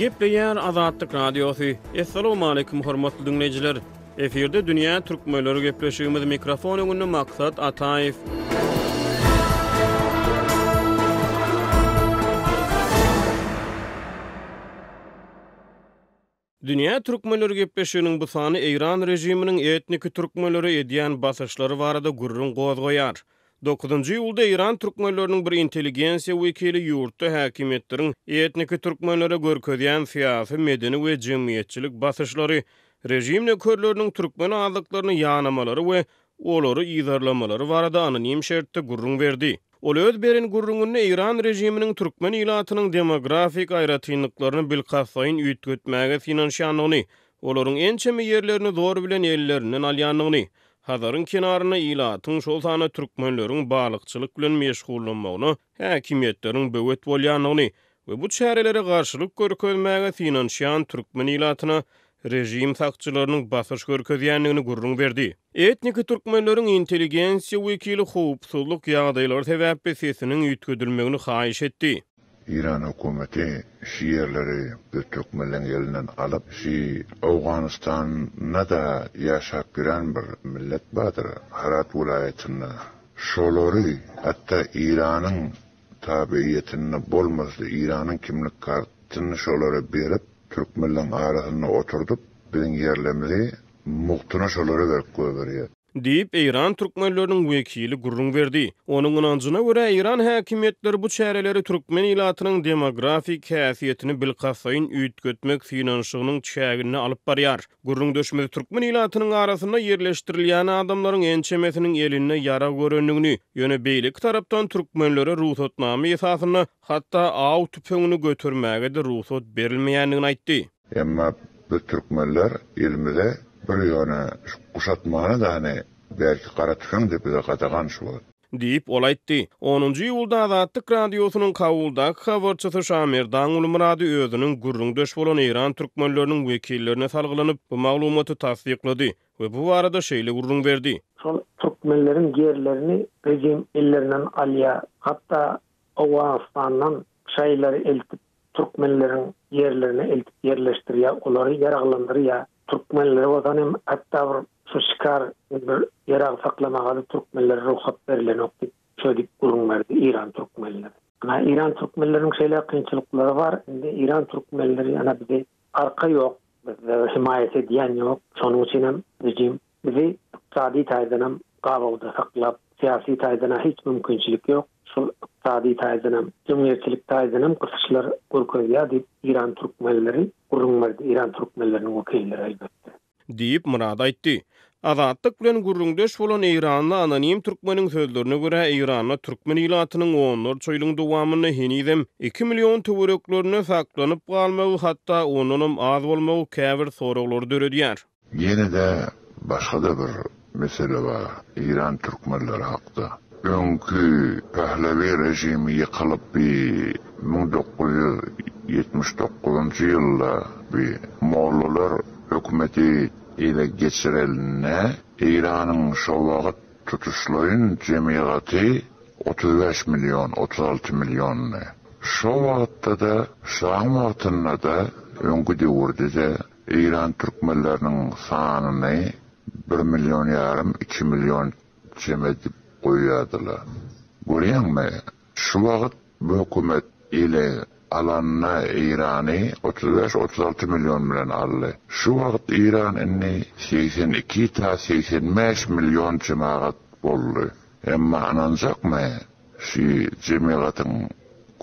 Gepleýär Azatlyk Radiosy. Assalamualaikum hormatly diňleýjiler. Efirde dünýä türkmenleri gepleşigimiz mikrofon öňünde Maksat Ataýew. Dünýä türkmenleri gepleşiginiň bu sany Eýran režiminiň etniki türkmenlere edýän basyşlary barada gürrüň gozgaýar. Dokuzynjy iýulda Eýran türkmenleriniň bir intelligensiýa wekili ýurtda häkimiýetleriň etniki türkmenlere görkezýän syýasy, medeni we jemgyýetçilik basyşlary, režim nökerleriniň türkmen azlyklaryny ýanamalary we olary yzarlamalary barada anonim şertde gürrüň berdi. Ol öz beren gürrüňinde eýran režiminiň türkmen ilatynyň demografik aýratynlyklaryny bilkastlaýyn üýtgetmäge synanyşýandygyny, olaryň ençeme ýerlerini zor bilen ellerinden alýandygyny, Hazaryň kenarynda ilatyň, şol sanda türkmenleriň balykçylyk bilen meşgullanmagyna häkimiýetleriň böwet bolýandygyny we bu çärelere garşylyk görkezmäge synanyşýan türkmen ilatyna režim sakçylarynyň basyş görkezýändigini gürrüň berdi. Etniki türkmenleriň intelligensiýa wekili howpsuzlyk ýagdaýlary sebäpli sesiniň üýtgedilmegini haýyş etdi. Eýran hökümeti şu ýerleri biz türkmenleň elinden alyp, şu Owganystanda-da ýaşap ýören bir millet bardyr, Hyrat welaýatynda. Şolary, hatda Eýranyň tabiýetinde bolmasa-da Eýranyň kimlik kartyny şolara berip, türkmenleň arasynda oturdyp, biziň ýerlerimizi mugtuna şolara berip goýberýär. Diýip, eýran türkmenleriniň wekili gürrüň berdi. Onuň ynanjyna görä, eýran häkimiýetleri bu çäreleri türkmen ilatynyň demografik häsiýetini bilkastlaýyn üýtgetmek synanyşygynyň çäginde alyp barýar. Gürrüňdeşimiz türkmen ilatynyň arasynda ýerleşdirilýän adamlaryň ençemesiniň elinde ýarag görendigini, ýöne beýleki tarapdan türkmenlere rugsatnama esasynda hatda aw tüpeňini götermäge-de rugsat berilmeýändigini aýtdy. Emma biz türkmenler elimize bir ýöne şu guşatmany-da hany belki gara tüfeň-de bize gadagan şu wagt. Diýip, ol aýtdy. Onunjy iýulda Azatlyk Radiosynyň Kabuldaky habarçysy Şamerdan Gulmyrady özüniň gürrüňdeş bolan eýran türkmenleriniň wekillerine salgylanyp, bu maglumaty tassyklady we bu barada şeýle gürrüň berdi. Şol türkmenleriň ýerlerini rejim ellerinden alýar. Hatda Owganystandan şaýylary eltip türkmenleriň ýerlerine eltip ýerleşdirýär, olary ýaraglandyrýar. Türkmenlere bolsa hem hatda bir şu şikar bir ýarag saklamaga-da türkmenlere rugsat berilenok diýip, şeý diýip gürrüň berdi Eýran türkmenleri. Ana, Eýran türkmenleriniň şeýle kynçylyklary bar. Indi Eýran türkmenleri ana bizi arka ýok, bizde bir hemaýat edýän ýok. Şonuň üçin hem rejim Bizi ykdysady taýdanam gabawda saklap, syýasy taýdan-a hiç mümkinçilik ýok. Şol ykdysady taýdanam, jemgyýetçilik taýdanam gysyşlar görkezýär diýip, eýran türkmenleri gürrüň berdi, eýran türkmenleriniň wekilleri elbetde. Diýip, Myrat aýtdy. Azatlyk bilen gürrüňdeş bolan eýranly anonim türkmeniň sözlerine görä, Eýranda türkmen ilatynyň onlarça ýylyň dowamynda henizem iki million töwereklerinde saklanyp galmagy, hatda ondanam az bolmagy käbir soraglary döredýär. Ýene-de başga-da bir mesele bar, Eýran türkmenleri hakda. Öňki Pehlewi režimi ýykylyp bi 1979-njy ýylda bi mollalar hökümeti ele geçirelinde Eýranyň şo wagt tutuşlaýyn jemygaty 35 million, 36 milliondy. Şo wagtda-da, şaň wagtynda-da, öňki döwürde-de Eýran türkmenleriniň sanyny bir million ýarym, iki million jem edip goýýardylar. Görýäňmi, şu wagt bu hökümet ele alanda Eýrany 35, 36 million bilen aldy. Şu wagt Eýran indi 82 ta 85 million jemagat boldy. Emma ynanjakmy, şu jemagatyň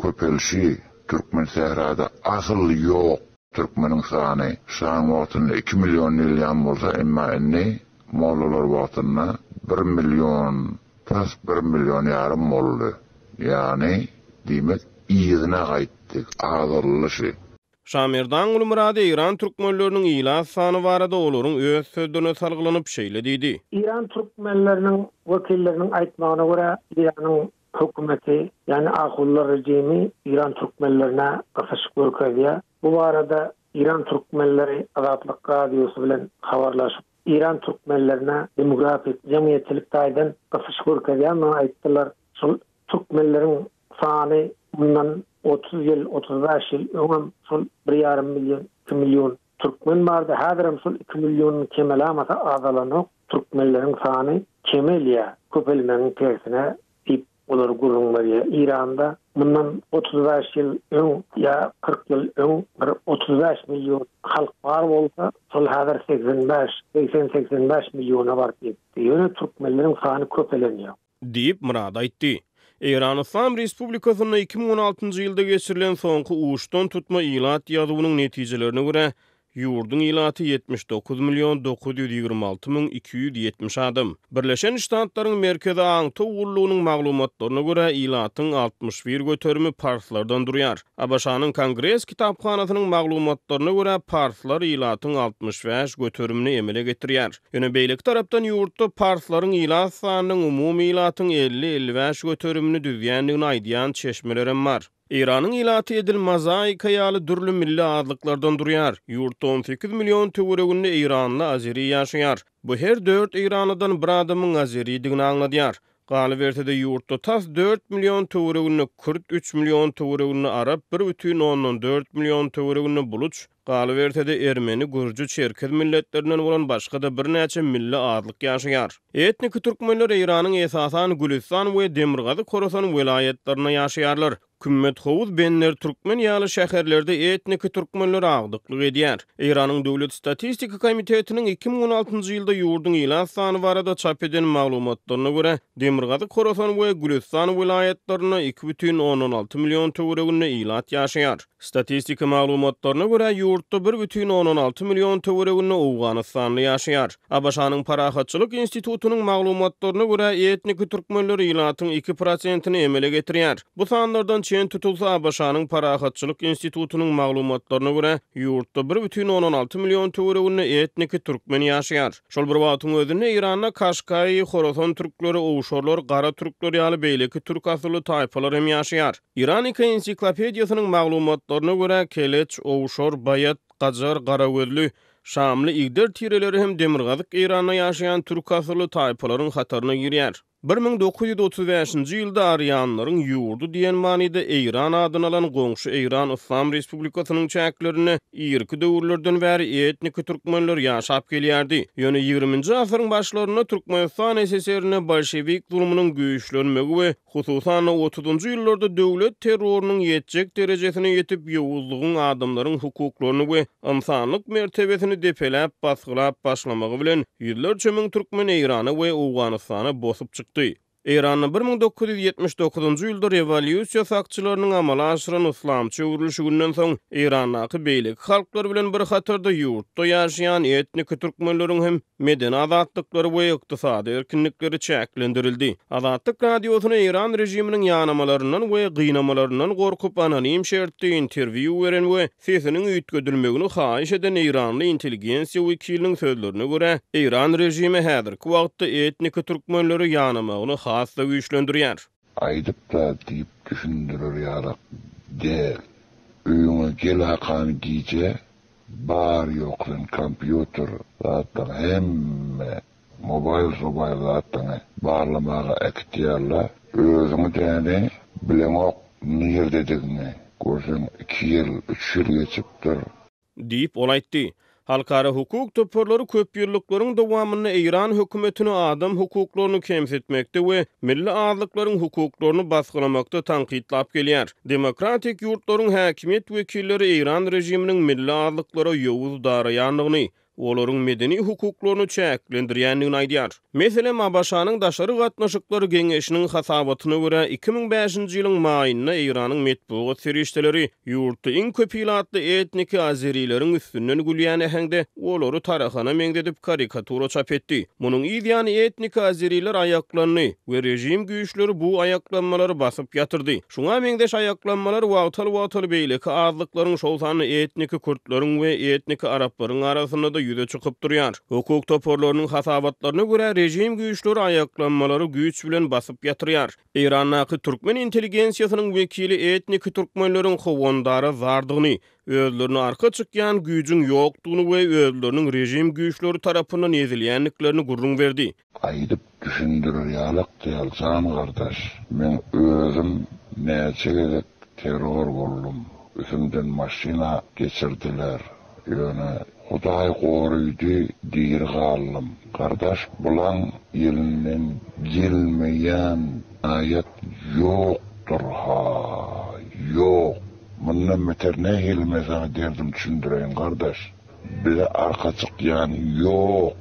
köpelişi Türkmensährada asyl ýok. Türkmeniň sany şaň wagtynda iki million diýilýän bolsa, emma indi mollalar wagtynda bir million, tas bir million ýarym boldy. Ýagny, diýmek, yzyna gaýtdy, azaldy şi. Şamerdan Gulmyrady eýran türkmenleriniň ilat sany barada olaryň öz sözlerine salgylanyp şeýle diýdi. Eýran türkmenleriniň wekilleriniň aýtmagyna görä, Eýranyň Hökümeti, ýagny ahunlar režimi Eýran türkmenlerine gysyş görkezýär. Bu barada Eýran türkmenleri Azatlyk Radiosy bilen habarlaşyp, Eýran türkmenlerine demografik, jemgyýetçilik taýdan gysyş görkezýändigini aýtdylar. Şol türkmenleriň sany mundan. 30 ýyl, 35 ýyl öňem şol bir ýarym million, iki million türkmen bardy. Häzirem şol iki milliondan kemelamasa azalanok. Türkmenleriň sany kemelýär, köpelmegiň tersine diýip, olar gürrüň berýär. Eýranda mundan 35 ýyl öň ýa 40 ýyl öň bir 35 million halk bar bolsa, şol häzir 85, 80-85 milliona baryp ýetdi. Ýöne türkmenleriň sany köpelenýär. Diýip, Myrady aýtdy. Eýran Yslam Respublikasynda 2016-njy ýylda geçirilen soňky uçdan tutma ilat ýazuwynyň netijelerine görä, ýurduň ilaty 79 million 926 müň 270 adam. Birleşen Ştatlaryň Merkezi aňtaw gullugynyň maglumatlaryna görä, ilatyň 61 göterimi parslardan durýar. ABŞ-nyň Kongres kitaphanasynyň maglumatlaryna görä, parslar ilatyň 65 göterimini emele getirýär. Ýöne beýleki tarapdan ýurtda parslaryň ilat sanynyň umumy ilatyň 50-55 göterimini düzýändigini aýdýan çeşmelerem bar. Eýranyň ilaty edil mozaika ýaly dürli milli azlyklardan durýar. Ýurtda 18 million töwereginde eýranly azeri ýaşaýar. Bu her dört eýranlydan bir adamyň azeridigini aňladýar. Galyberse-de, ýurtda tas dört million töwereginde kürt, üç million töwereginde arap, bir bütin ondan dört million töwereginde buluç, galyberse-de, ermeni, gürji, çerkez milletlerinden bolan başga-da birnäçe milli azlyk ýaşaýar. Etniki türkmenler Eýranyň esasan Gülüstan we Demirgazyk Horasan welaýatlarynda ýaşaýarlar. Kümmethowuz, Bender Türkmen ýaly şäherlerde etniki türkmenler agdyklyk edýär. Eýranyň Döwlet statistika komitetiniň 2016-njy ýylda ýurduň ilat sany barada çap eden maglumatlaryna görä, Demirgazyk Horasan we Gülüstan welaýatlarynda 2,6 million töwereginde ilat ýaşaýar. Statistika maglumatlaryna görä, ýurtda 1,6 million töwereginde owganystanly ýaşaýar. ABŞ-nyň Parahatçylyk institutynyň maglumatlaryna görä, etniki türkmenler ilatyň iki prosentini emele getirýär. Bu sanlardan çen tutulsa, ABŞ-nyň Parahatçylyk institutynyň maglumatlaryna görä, ýurtda 1,6 million töwereginde etniki türkmen ýaşaýar. Şol bir wagtyň özünde Eýranda Kaşkaýy, Horasan türkleri, owşarlar, gara türkler ýaly beýleki türk asylly taýpalar hem ýaşaýar. Iranika ensiklopediýasynyň maglumatlaryna görä, keleç, owşar, baýat, gajar, garagözli, şamly, igder tireleri hem demirgazyk Eýranda ýaşaýan türk asylly taýpalaryň hataryna girýär. 1935-nji ýylda Arianlaryň ýurdy diýen manyda Eýran adyny alan goňşy Eýran Yslam Respublikasynyň çäklerinde irki döwürlerden bäri etniki türkmenler ýaşap gelýärdi. Ýöne ýigriminji asyryň başlarynda Türkmenistan SSR-inde bolşewik zulumynyň güýçlenmegi we Hususan-da, otuzynjy ýyllarda döwlet terrorynyň ýetjek derejesine ýetip, ýowuzlygyň adamlaryň hukuklaryny we ynsanlyk mertebesini depeläp, basgylap başlamagy bilen, ýüzlerçe müň türkmen Eýrana we Owganystana bosup çykdy. Eýranda 1979-njy ýylda rewolýusiýa sakçylarynyň amala aşyran yslamçy öwrülişiginden soň, Eýrandaky beýleki halklar bilen bir hatarda ýurtda ýaşaýan etniki türkmenleriň hem medeni azatlyklary we ykdysady erkinlikleri çäklendirildi. Azatlyk Radiosyna eýran režiminiň ýanamalaryndan we gynamalaryndan gorkup anonim şertde interwýu beren we sesiniň üýtgedilmegini haýyş eden eýranly intelligensiýa wekiliniň sözlerine görä, eýran režimi häzirki wagtda etniki türkmenleri ýanamagyny has-da güýçlendirýär. Aýdyp-da diýip düşündirer ýalak däl. Öýüňe gel hakan gije Bar ýok sen kompýuter zatlaň hemme mobaýl sobaýl zatlaňy barlamaga äkitýärler özüňi däni bileňok nirdedigiňi görseň iki ýyl üç ýyl geçipdir. Diýip, ol aýtdy. Halkara hukuk toparlary köpýyllyklaryň dowamynda eýran hökümetini adam hukuklaryny kemsitmekde we milli azlyklaryň hukuklaryny basgylamakda tankytlap gelýär. Demokratik ýurtlaryň häkimiýet wekilleri eýran režiminiň milli azlyklara ýowuz daraýandygyny, olaryň medeni hukuklaryny çäklendirýändigini aýdýar. Meselem, ABŞ-nyň Daşary gatnaşyklar geňeşiniň hasabatyna görä, 2005-nji ýylyň maýynda Eýranyň metbugat serişdeleri ýurtda iň köp ilatly etniki azerileriň üstünden gülýän äheňde olary tarahana meňzedip karikatura çap etdi. Munuň yz ýany etniki azeriler aýaklandy we režim güýçleri bu aýaklanmalary basyp ýatyrdy. Şuňa meňzeş aýaklanmalar wagtal-wagtal beýleki azlyklaryň, şol sanda etniki kürtleriň we etniki araplaryň arasynda-da ýüze çykyp durýar. Hukuk toparlarynyň hasabatlaryna görä, režim güýçleri aýaklanmalary güýç bilen basyp ýatyrýar. Eýrandaky türkmen intelligensiýasynyň wekili etniki türkmenleriň howandara zardygyny, özlerine arka çykýan güýjüň ýokdugyny we özleriniň režim güýçleri tarapyndan ezilýändiklerini gürrüň berdi. Aýdyp düşündirer ýalak däl jan gardaş. Meň özüm näçe gezek. Terror boldum. Üstümden maşyna geçirdiler. Ýöne Hudaý gorydy diri galdym. Gardaş bulaň elinden gelmeýän aýat ýokdur ha ýok. Mundan beter nähili men saňa derdimi düşündireýin gardaş. Bize arka çykýan ýok.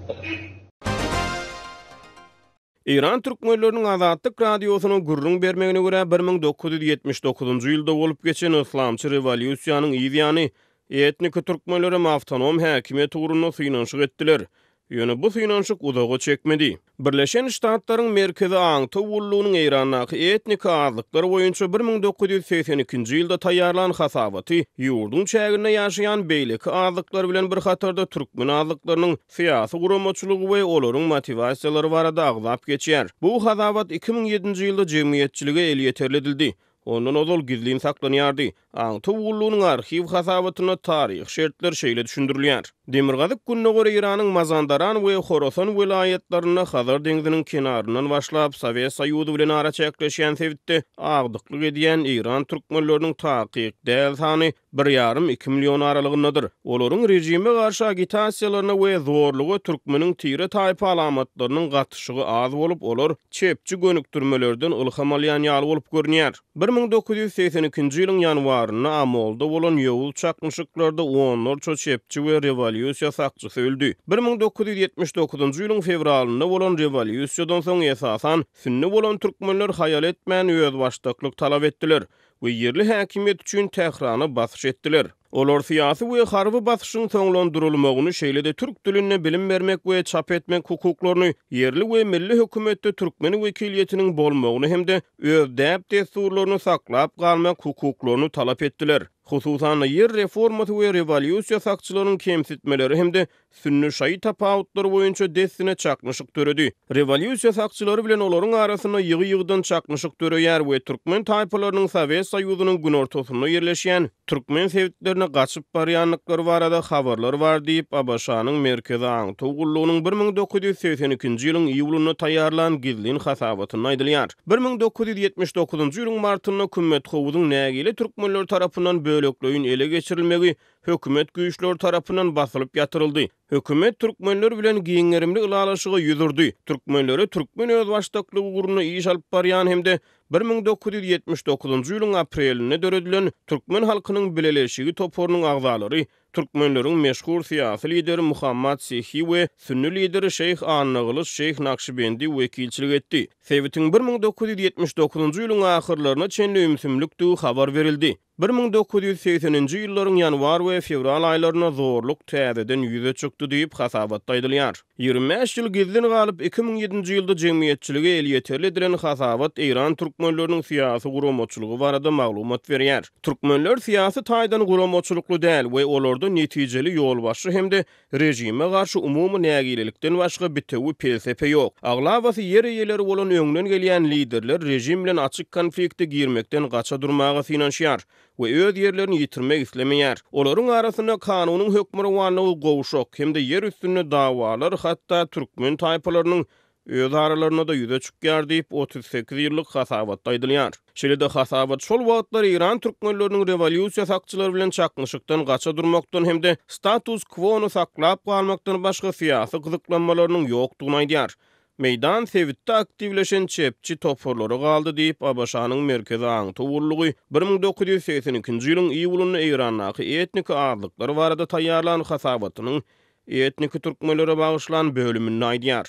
Eýran türkmenleriniň Azatlyk Radiosyna gürrüň bermegine görä, 1979-njy ýylda bolup geçen yslamçy rewolýusiýanyň yz ýany etniki türkmenlerem awtonom häkimiýet ugrunda synanyşyk etdiler. Ýöne bu synanyşyk uzaga çekmedi. Birleşen Ştatlaryň Merkezi aňtaw gullugynyň Eýrandaky etniki azlyklar boýunça 1982-nji ýylda taýýarlan hasabaty ýurduň çäginde ýaşaýan beýleki azlyklar bilen bir hatarda türkmen azlyklarynyň syýasy guramaçylygy we olaryň motiwasiýalary barada agzap geçýär. Bu hasabat 2007-nji ýylda jemgyýetçilige elýeterli edildi. Ondan ozal gizlin saklanýardy. Aňtaw gullugynyň arhiw hasabatynda taryhy şertler şeýle düşündirilýär. Demirgazyk-gündogar Eýranyň Mazandaran we Horasan welaýatlarynda Hazar deňziniň kenaryndan başlap Sowet Soýuzy bilen araçäkleşýän sebitde agdyklyk edýän eýran türkmenleriniň takyk däl sany bir ýarym-iki million aralygyndadyr. Olaryň režime garşy agitasiýalaryna we zorluga türkmeniň tire-taýpa alamatlarynyň gatyşygy az bolup, olar çepçi gönükdirmelerden ylham alýan ýaly bolup görünýär. 1982-nji ýylyň ýanwarynda Amolda bolan ýowuz çaknyşyklarda onlarça çepçi we rewolýusiýa sakçysy öldi. 1979-njy ýylyň fewralynda bolan rewolýusiýadan soň esasan sünni bolan türkmenler haýal etmän özbaşdaklyk talap etdiler. we ýerli häkimiýet üçin Tährana basyş etdiler. Olar syýasy we harby basyşyň soňlandyrylmagyny, şeýle-de türk dilinde bilim bermek we çap etmek hukuklaryny, ýerli we milli hökümetde türkmen wekiliýetiniň bolmagyny hem-de öz däp-dessurlaryny saklap galmak hukuklaryny talap etdiler. Hususan-da, ýer reformasy we rewolýusiýa sakçylaryň kemsitmeleri hem-de Sünni-şaýy tapawutlary boýunça dessine çaknyşyk döredi. Rewolýusiýa sakçylary bilen olaryň arasynda ýygy-ýygydan çaknyşyk döreýär we türkmen taýpalarynyň Sowet Soýuzynyň günortasynda ýerleşýän türkmen sebitlerine gaçyp barýandyklary barada habarlar bar diýip, ABŞ-nyň Merkezi aňtaw gullugynyň 1982-nji ýylyň iýulynda taýýarlan gizlin hasabatynda aýdylýar. 1979-njy ýylyň martynda Kümmethowuzyň nägile türkmenler tarapyndan bölekleýin ele geçirilmegi hökümet güýçleri tarapyndan basylyp ýatyryldy. Hökümet türkmenler bilen giň gerimli ylalaşyga ýüz urdy. Türkmenlere türkmen özbaşdaklygy ugrunda iş alyp barýan hem-de 1979-njy ýylyň aprelinde döredilen Türkmen halkynyň bileleşigi toparynyň agzalary türkmenleriň meşhur syýasy lideri Muhammad Sehi we sünni lideri şeýh Annagylyç şeýh Nakşybendi wekilçilik etdi. Sebitiň 1979-njy ýylyň ahyrlaryna çenli ümsümlikdigi habar berildi. 1980-nji ýyllaryň ýanwar we fewral aýlarynda zorluk täzeden ýüze çykdy diýip, hasabatda aýdylýar. 25 ýyl gizlin galyp, 2007-nji ýylda jemgyýetçilige elýeterli edilen hasabat eýran türkmenleriniň syýasy guramaçylygy barada maglumat berýär. Türkmenler syýasy taýdan guramaçylykly däl we olarda netijeli ýolbaşçy hem-de Režime garşy umumy nägilelikden başga bitewi pelsepe ýok. Aglabasy ýer eýeleri bolan öňden gelýän liderler režim bilen açyk konflikte girmekden gaça durmaga synanyşýar we öz ýerlerini ýitirmek islemeýär. Olaryň arasynda kanunyň hökmürowanlygy gowşak hem-de ýer üstünde dawalar hatda türkmen taýpalarynyň öz aralarynda-da ýüze çykýar diýip, 38 ýyllyk hasabatda aýdylýar. Şeýle-de hasabat şol wagtlar eýran türkmenleriniň rewolýusiýa sakçylary bilen çaknyşykdan gaça durmakdan hem-de status-kwony saklap galmakdan başga syýasy gyzyklanmalarynyň ýokdugyny aýdýar. Meýdan sebitde aktiwleşen çepçi toparlara galdy diýip, ABŞ-nyň Merkezi aňtaw gullugy 1982-nji ýylyň iýulynda Eýrandaky etniki azlyklar barada taýýarlan hasabatynyň etniki türkmenlere bagyşlan bölüminde aýdýar.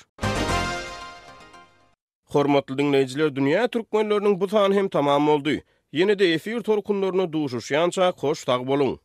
Hormatly diňleýjiler Dünýä türkmenleriniň bu sany hem tamam boldy. Ýene-de efir tolkunlarynda duşuşýançak hoş sag boluň!